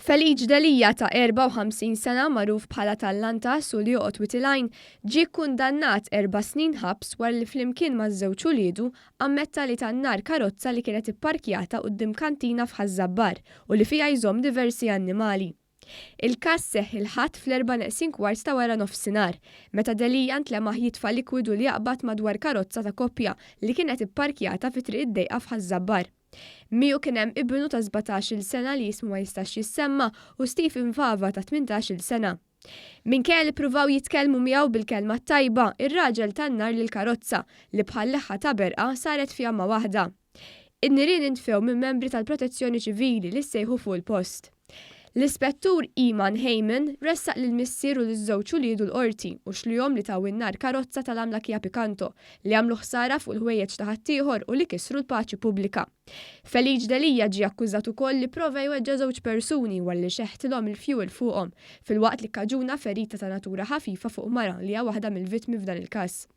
Felice Delia ta' 54 sena magħruf bħala Tal-Lantas u li joqgħod Wied il-Għajn ġie kkundannat erba' snin ħabs wara li flimkien maż-żewġ uliedu ammetta li ta n-nar karozza li kienet ipparkjata quddiem kantina f'Ħaż-Żabbar u li fiha jżomm diversi annimali. Il-każ seħħ il-Ħadd fl-erbgħa neqsin kwart ta' wara nofsinhar, meta Delia ntlemaħ jitfa' likwidu li jaqbad madwar karozza ta' koppja li kienet ipparkjata fi Triq id-Dejqa f'Ħaż-Żabbar. Miegħu kien hemm ibnu ta' 17-il sena li ismu ma jistax jissemma u Stephen Fava ta' 18-il sena. Minkejja li ppruvaw jitkellmu miegħu bil-kelma t-tajba, ir-raġel ta n-nar lill-karozza, li bħal leħħa ta' berqa saret fjamma waħda. In-nirien intfew minn membri tal-Protezzjoni Ċivili li ssejħu fuq il-post. L-Ispettur Iman Hayman ressaq lill-missier u liż-żewġ uliedu l-Qorti u xlihom li taw in-nar karozza tal-għamla Kia Picanto li għamlu ħsara fuq il-ħwejjeġ ta' ħaddieħor u li kisru l-paċi pubblika. Felice Delia ġie akkużat ukoll li pprova jweġġa' żewġ persuni wara li xeħtilhom il-fjuwil fuqhom filwaqt li kkaġuna ferita ta' natura ħafifa fuq mara li hija waħda mill-vittmi f'dan il-każ.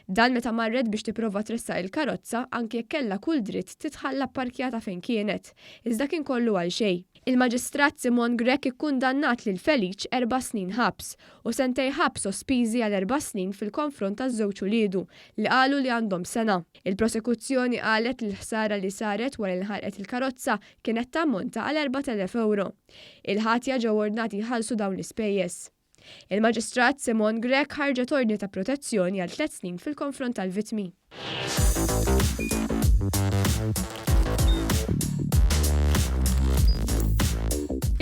Dan meta marret biex tipprova tressaq il-karozza anki jekk kellha kull dritt titħalla pparkjata fejn kienet, iżda kien kollu għal xejn. Il-Maġistrat Simone Grech ikkundannat lil Felice erba' snin ħabs u sentejn ħabs sospiżi għal erba' snin fil-konfront taż-żewġ uliedu li qalu li għandhom sena. Il-prosekuzzjoni qalet li l-ħsara li saret wara li nħarqet il-karozza kienet tammonta għal 4,000 ewro. Il-ħatja ġew ordnati jħallsu dawn l-ispejjeż. Il-Maġistrat Simone Grech ħarġet ordni ta' protezzjoni għal tliet snin fil-konfront tal-vittmi.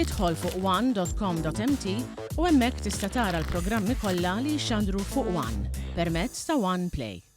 Idħol fuq one.com.mt u hemmhekk tista' tara l-programmi kollha li jixxandru fuq One permezz ta' One Play.